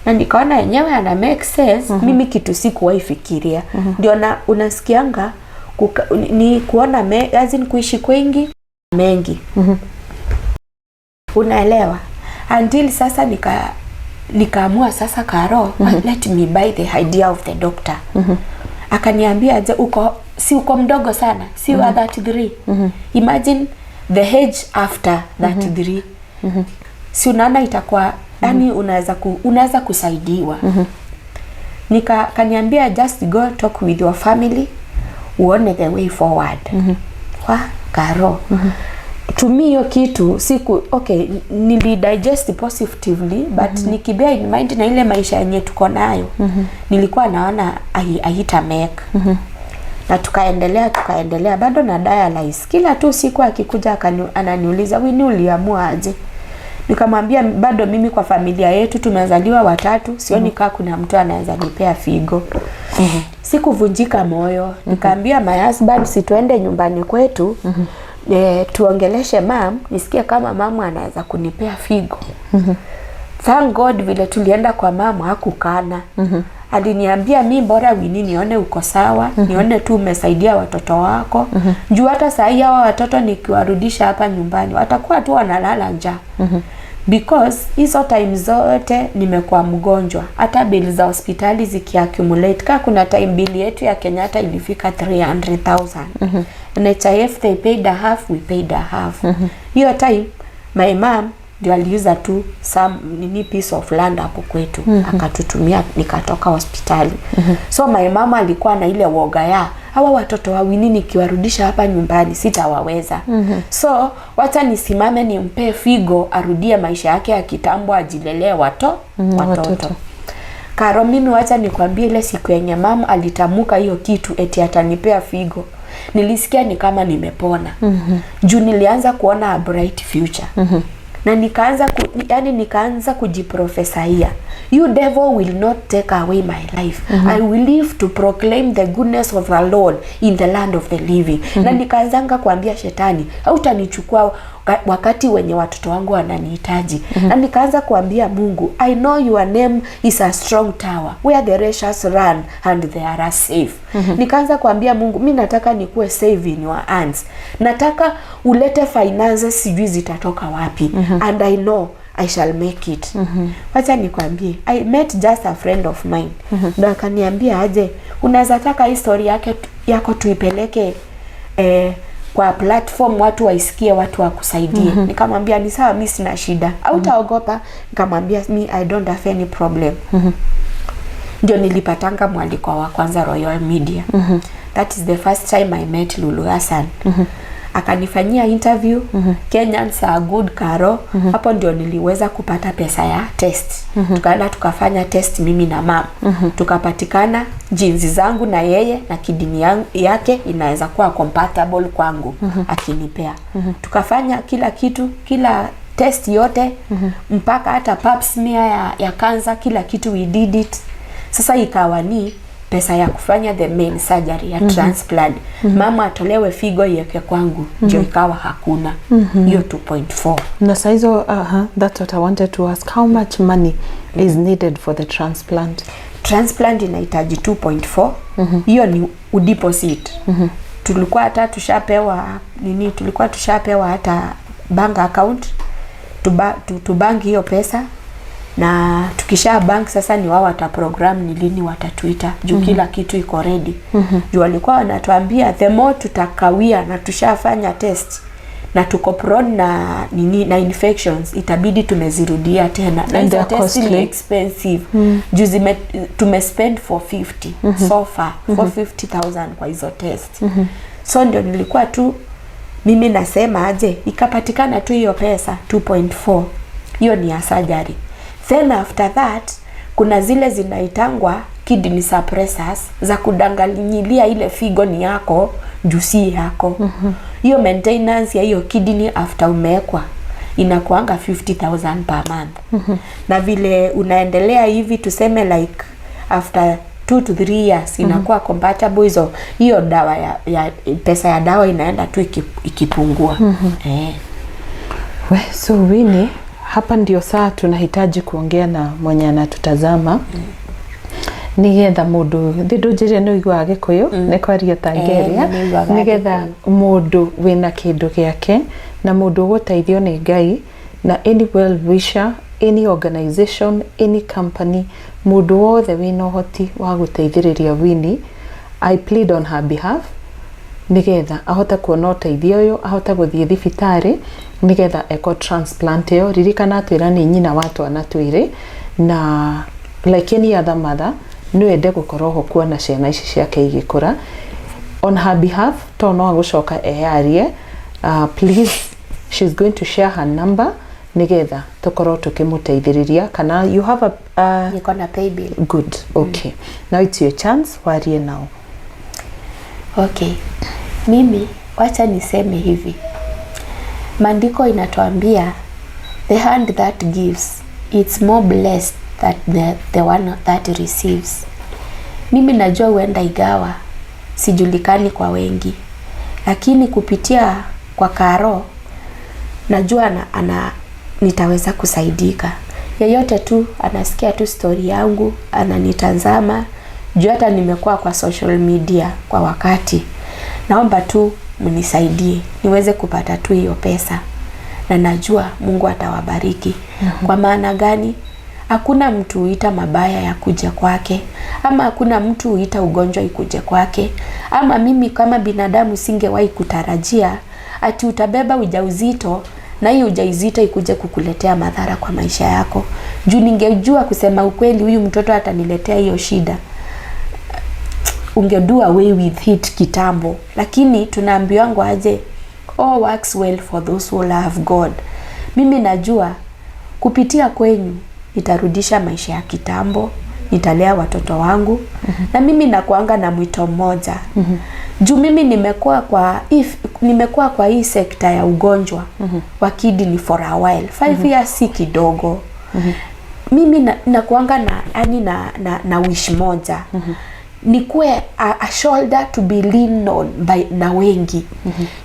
Na nikaona yenyewe ana make sense. Mimi kitu sikuwahi fikiria. Ndio na unasikianga ni kuona as in kuishi kwingi mengi. Unaelewa? Until sasa nikaamua sasa, Karo, let me buy the idea of the doctor. Akaniambia aje, uko si uko mdogo sana, si wa 33. Imagine the age after 33. Si unaona itakuwa yani unaweza kusaidiwa. Kaniambia just go talk with your family uone the way forward. Wa Karo. To me hiyo kitu siku okay, nili digest positively, but nikibear in mind na ile maisha yenye tuko nayo, nilikuwa naona haita make. Na tukaendelea, tukaendelea bado na dialyze. Kila tu siku akikuja ananiuliza, Winnie, uliamua aje? Nikamwambia bado mimi kwa familia yetu tumezaliwa watatu, sioni kaa kuna mtu anaweza nipea figo. Sikuvunjika moyo. Nikaambia my husband, si tuende nyumbani kwetu, tuongeleshe mum, nisikie kama mama anaweza kunipea figo. Thank God vile tulienda kwa mama hakukana. Aliniambia mi bora Winnie nione uko sawa, nione tu umesaidia watoto wako. Juu hata saa hii hawa watoto nikiwarudisha hapa nyumbani watakuwa tu wanalala njaa. Because hizo time zote nimekuwa mgonjwa, hata bili za hospitali zikiaccumulate, ka kuna time bili yetu ya Kenyatta ilifika 300,000. NHIF they paid a half, we paid a half. Hiyo time my mom ndio aliuza tu some nini piece of land hapo kwetu, akatutumia, nikatoka hospitali. So my mama alikuwa na ile woga ya hawa watoto wa Winnie nikiwarudisha hapa nyumbani sitawaweza. So wacha nisimame nimpee figo arudie maisha yake ya kitambo, ajilelee watoto. Watoto. Karo, mimi wacha nikwambie, ile siku yenye mama alitamuka hiyo kitu eti atanipea figo, nilisikia ni kama nimepona. Juu nilianza kuona a bright future. Na yani nikaanza kujiprophesy-ia, you devil will not take away my life. I will live to proclaim the goodness of the Lord in the land of the living. Na nikaanzanga kuambia shetani, hautanichukua Wakati wenye watoto wangu wananihitaji. Na nikaanza kuambia Mungu, "I know your name is a strong tower where the righteous run and they are safe." Nikaanza kuambia Mungu, mi nataka nikuwe safe in your hands, nataka ulete finances, sijui zitatoka wapi, and I know I shall make it. Wacha nikwambie, I met just a friend of mine, ndo akaniambia aje, unaweza taka hii story yako tuipeleke kwa platform, watu waisikie, watu wakusaidie. Nikamwambia ni sawa, mi sina shida. Hautaogopa? Nikamwambia mi I don't have any problem. Ndio nilipatanga mwaliko wa kwanza Royal Media. That is the first time I met Lulu Hassan. Akanifanyia interview. Kenyans are good, Caro. Hapo ndio niliweza kupata pesa ya test. Tukaenda tukafanya test, mimi na mama. Tukapatikana genes zangu na yeye na kidney yake inaweza kuwa compatible kwangu akinipea. Tukafanya kila kitu, kila test yote, mpaka hata pap smear ya cancer, kila kitu we did it. Sasa ikawa ni pesa ya kufanya the main surgery ya transplant, mama atolewe figo iweke kwangu, ndio ikawa hakuna hiyo 2.4. Na saizo, that's what I wanted to ask. How much money is needed for the transplant? Transplant inahitaji 2.4. Hiyo ni udeposit. Tulikuwa hata tushapewa nini, tulikuwa tushapewa hata bank account tubank hiyo pesa, na tukisha bank sasa ni wao wataprogram ni lini watatuita, juu kila kitu iko ready. Juu walikuwa wanatuambia the more tutakawia na tushafanya test na tuko prone na nini na infections, itabidi tumezirudia tena, na And hizo they are test ni costly. Expensive juu tumespend 450 so far, 450,000 kwa hizo test. So ndio nilikuwa tu mimi nasema aje, ikapatikana tu hiyo pesa 2.4, hiyo ni ya surgery. Then after that kuna zile zinaitangwa kidney suppressors za kudanganyilia ile figo ni yako juu si yako. Hiyo maintenance ya hiyo kidney after umewekwa inakuanga 50,000 per month. Na vile unaendelea hivi, tuseme like after 2 to 3 years inakuwa compatible, hizo hiyo dawa ya pesa ya dawa inaenda tu ikipungua. We, so Winnie, hapa ndio saa tunahitaji kuongea na mwenye anatutazama nigetha mundu thi ndunjirie nĩ ũiguaga gĩkũyũ nĩ kwaria ta ngeria. Nĩ ũiguaga. Nigetha mundu wĩna kĩndũ gĩake na mundu ũgũteithio nĩ Ngai na any well wisher, any organization, any company, mundu wothe wĩna ũhoti wa gũteithĩrĩria Winnie, I plead on her behalf nigetha ahote kuona ũteithio ũyũ, ahote gũthiĩ thibitarĩ nigetha eko transplant ĩyo. Ririkana atwĩra nĩ nyina wa twana twĩrĩ, na like any other mother no ende gũkorwo ho kuona ciana ici ciake igĩkũra. On her behalf, to no agũcoka eyarie, please, she's going to share her number nigetha tũkorwo tũkĩmũteithĩrĩria kana you have a Niko na paybill. Good, okay, now it's your chance, warie nao. Okay, mimi wacha niseme hivi, maandiko inatuambia the hand that gives, it's more blessed than the one that receives. Mimi najua huenda igawa sijulikani kwa wengi, lakini kupitia kwa Karo najua nitaweza kusaidika. Yeyote tu anasikia tu story yangu, ananitazama, juu hata nimekuwa kwa social media kwa wakati, naomba tu mnisaidie niweze kupata tu hiyo pesa, na najua Mungu atawabariki. Kwa maana gani? Hakuna mtu huita mabaya ya kuja kwake, ama hakuna mtu huita ugonjwa ikuje kwake, ama mimi kama binadamu singewahi kutarajia ati utabeba ujauzito na hii ujauzito ikuje kukuletea madhara kwa maisha yako. Juu ningejua, kusema ukweli, huyu mtoto ataniletea hiyo shida, ungedo away with it kitambo. Lakini tunaambiwangwa aje, all works well for those who love God. Mimi najua kupitia kwenyu nitarudisha maisha ya kitambo, nitalea watoto wangu. Na mimi nakuanga na mwito mmoja. Juu mimi nimekuwa kwa hii sekta ya ugonjwa wa kidney for a while, 5 years si kidogo. Mimi nakuanga na yani na wish moja, nikuwe a shoulder to be leaned on by na wengi.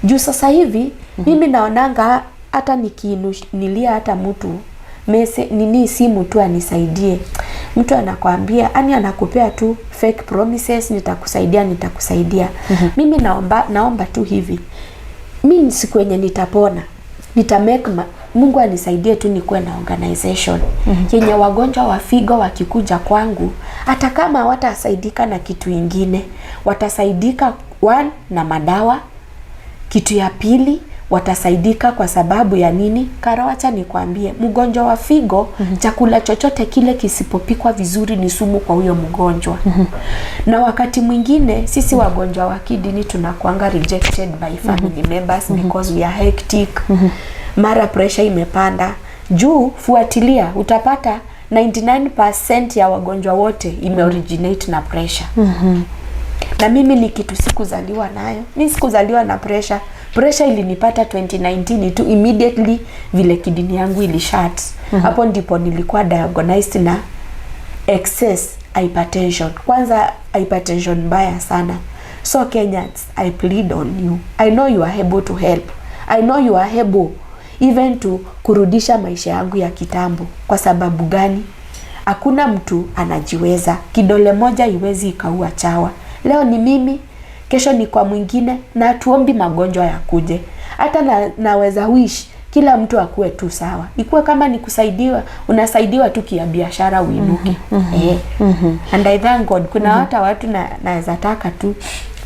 Juu sasa hivi mimi naonanga Hata nikiinulia hata mtu mese nini simu tu anisaidie, mtu anakwambia, ani anakupea tu fake promises, nitakusaidia, nitakusaidia. Mimi naomba tu hivi, mi siku yenye nitapona nitamake Mungu anisaidie tu nikuwe na organization yenye wagonjwa wa figo wakikuja kwangu, hata kama hawatasaidika na kitu ingine, watasaidika one na madawa. Kitu ya pili watasaidika kwa sababu ya nini? Karo, wacha nikwambie, mgonjwa wa figo, chakula chochote kile kisipopikwa vizuri ni sumu kwa huyo mgonjwa. Na wakati mwingine sisi wagonjwa wa kidney tunakuanga rejected by family members because we are hectic. Mara pressure imepanda juu, fuatilia utapata 99% ya wagonjwa wote imeoriginate na pressure. Na mimi ni kitu sikuzaliwa nayo. Mi sikuzaliwa na pressure. Pressure ilinipata 2019 tu, immediately vile kidney yangu ilishut. Hapo ndipo nilikuwa diagnosed na excess hypertension, kwanza hypertension mbaya sana. So Kenyans, I plead on you. I know you are able to help. I know you are able even to kurudisha maisha yangu ya kitambo. Kwa sababu gani? Hakuna mtu anajiweza. Kidole moja iwezi ikaua chawa. Leo ni mimi, kesho ni kwa mwingine, na hatuombi magonjwa yakuje. Hata naweza wish kila mtu akuwe tu sawa, ikuwe kama ni kusaidiwa, unasaidiwa tu kia biashara uinuke. Eh. And I thank God. Kuna hata watu naweza taka tu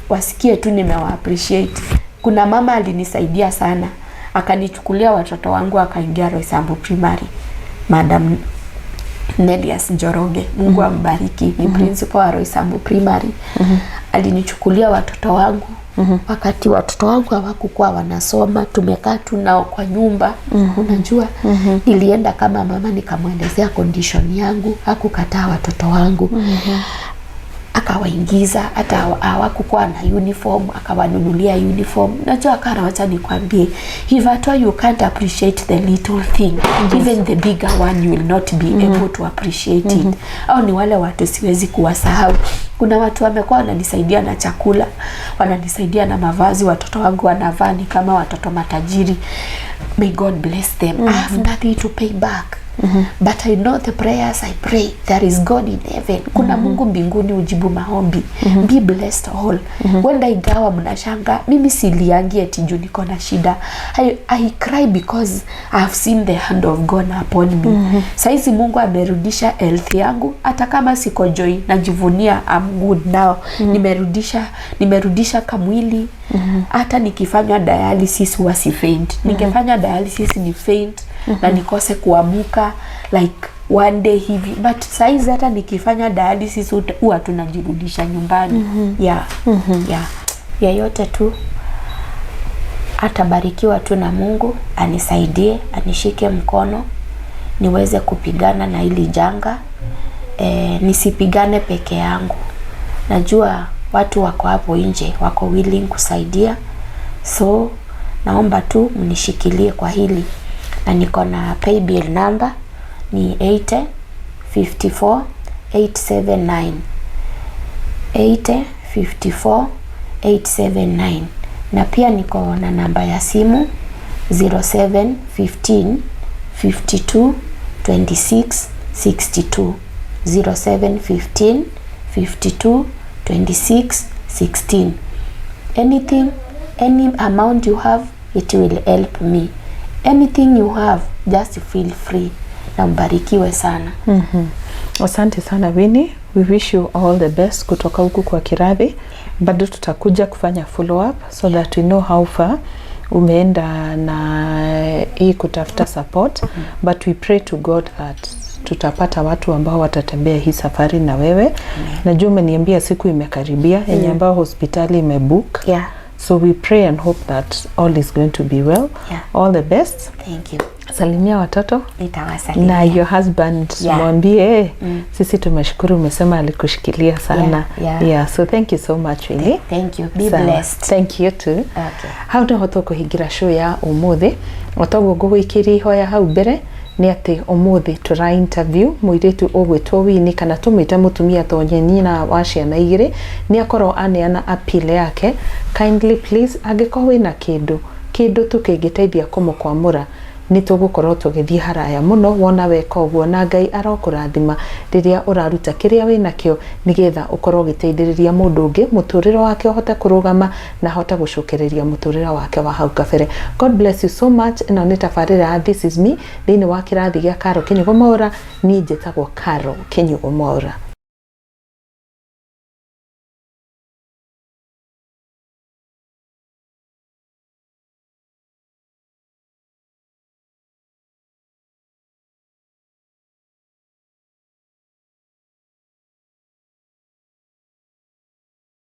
wasikie tu nimewa appreciate. Kuna mama alinisaidia sana, akanichukulia watoto wangu akaingia Roysambu Primary, Madam Nelias Njoroge, Mungu ambariki, ni principal wa Roysambu Primary. Alinichukulia watoto wangu wakati watoto wangu hawakukuwa wanasoma, tumekaa tu nao kwa nyumba. Unajua, nilienda kama mama nikamwelezea condition yangu, hakukataa watoto wangu, akawaingiza. Hata hawakukuwa na uniform, akawanunulia uniform. Najua Kara, wacha nikwambie, if at all you can't appreciate the little thing, even the bigger one you will not be able to appreciate it. Au ni wale watu siwezi kuwasahau. Kuna watu wamekuwa wananisaidia na chakula, wananisaidia na mavazi, watoto wangu wanavaa ni kama watoto matajiri. May God bless them. I have nothing to pay back, but I know the prayers I pray, there is God in heaven. Kuna Mungu mbinguni ujibu maombi. Be blessed all. Wenda ingawa mnashanga mimi siliangi eti juu niko na shida, I cry because I have seen the hand of God upon me. Saizi Mungu amerudisha health yangu, hata kama siko joy, najivunia I'm good now. Nimerudisha kamwili. Hata nikifanywa dialysis huwa si faint. Ningefanya dialysis ni faint na nikose kuamuka like one day hivi, but saizi hata nikifanya dialysis huwa tunajirudisha nyumbani. Yeah. Yeyote tu atabarikiwa tu na Mungu anisaidie, anishike mkono niweze kupigana na hili janga. Nisipigane peke yangu. Najua watu wako hapo nje wako willing kusaidia, so naomba tu mnishikilie kwa hili, na niko na paybill number ni 80 54 879, 80 54 879, na pia niko na namba ya simu 07 15 52 26 62, 07 15 52 26 16. Anything, any amount you have, it will help me. Anything you have, just feel free, na mbarikiwe sana. Asante sana, Winnie. We wish you all the best kutoka huku kwa Kirathi. Bado tutakuja kufanya follow up so that we know how far umeenda na hii kutafuta support, but we pray to God that tutapata watu ambao watatembea hii safari na wewe. Najua umeniambia siku imekaribia yenye ambao hospitali imebook. So we pray and hope that all is going to be well. All the best. Thank you. Salimia watoto Nitawasalimia. Na your husband. Mwambie sisi tumeshukuru, umesema alikushikilia sana. Yeah. So thank you so much, Winnie. Thank you. Be Sawa. blessed. Thank you too. Okay. Hau niho tũkũhingĩra show ya ũmũthĩ. O toguo ngũgũikĩria ihoya hau mbere nĩ atĩ ũmũthĩ tũra interview mũirĩtu ũgwĩtwo Winnie, kana tũmwĩte mũtumia tonye, nyina wa ciana igĩrĩ. Nĩ akorwo aneana appeal yake. Kindly please, angĩkorwo wĩna kĩndũ Kĩndũ tu kĩngĩteithia kũmũkwamũra nĩ tũgũkorwo tũgĩthiĩ haraya mũno wona weka ũguo, na Ngai arokũrathima rĩrĩa ũraruta kĩrĩa wĩnakĩo nĩgetha ũkorwo ũgĩteithĩrĩria mũndũ ũngĩ mũtũrĩre wake ũhote kũrũgama na ahote gũcokereria mũtũrĩre wake wa hau kabere. God bless you so much. Ĩno nĩ tabarĩra ya This Is Me thĩinĩ wa kĩrathi gĩa Karo Kĩnyugo Mwaũra. Niĩ njĩtagwo Karo Kĩnyugo Mwaũra.